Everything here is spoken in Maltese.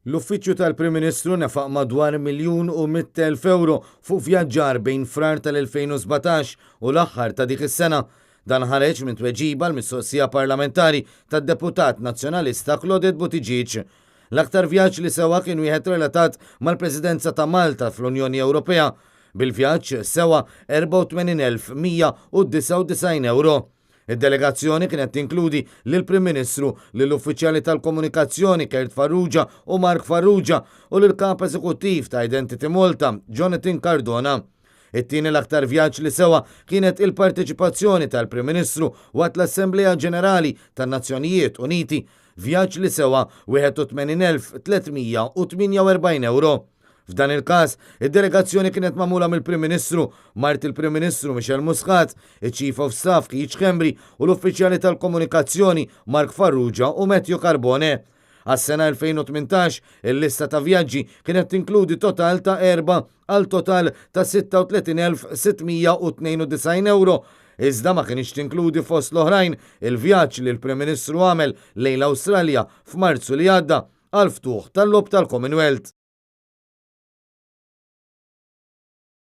L-Uffiċċju tal-Prim Ministru nefaq madwar 1,100,000 ewro fuq vjaġġar bejn Frar tal-2017 u l-aħħar ta' dik is-sena. Dan ħareġ minn tweġiba għal mistoqsija parlamentari tad-deputat Nazzjonalista Claudette Buttigieg. L-aktar vjaġġ li sewa kien wieħed relatat mal-Presidenza ta' Malta fl-Unjoni Ewropea. Bil-vjaġġ sewa 84,199 ewro. Id-delegazzjoni kienet tinkludi lill-Prim Ministru, lill-uffiċjali tal-komunikazzjoni Kurt Farrugia u Mark Farrugia u lill-Kap Eżekuttiv ta' Identity Malta, Jonathan Cardona. It-tieni l-aktar vjaġġ li sewa kienet il-parteċipazzjoni tal-Prim Ministru waqt l-Assemblea Ġenerali tan-Nazzjonijiet Uniti, vjaġġ li sewa 81,348 ewro. F'dan il-każ, id-delegazzjoni kienet magħmula mill-Prim Ministru, mart il-Prim Ministru Michelle Muscat, iċ-Chief of Staff Keith Schembri u l-uffiċjali tal-komunikazzjoni Mark Farrugia u Matthew Carbone. Għas-sena 2018, il-lista ta' vjaġġi kienet tinkludi total ta' erba' għal total ta' 36,692 ewro, iżda ma kinitx tinkludi fost l-oħrajn il-vjaġġ li l-Prim Ministru għamel lejn l-Awstralja f'Marzu li għadda għal ftuħ tal-logħob tal-Commonwealth.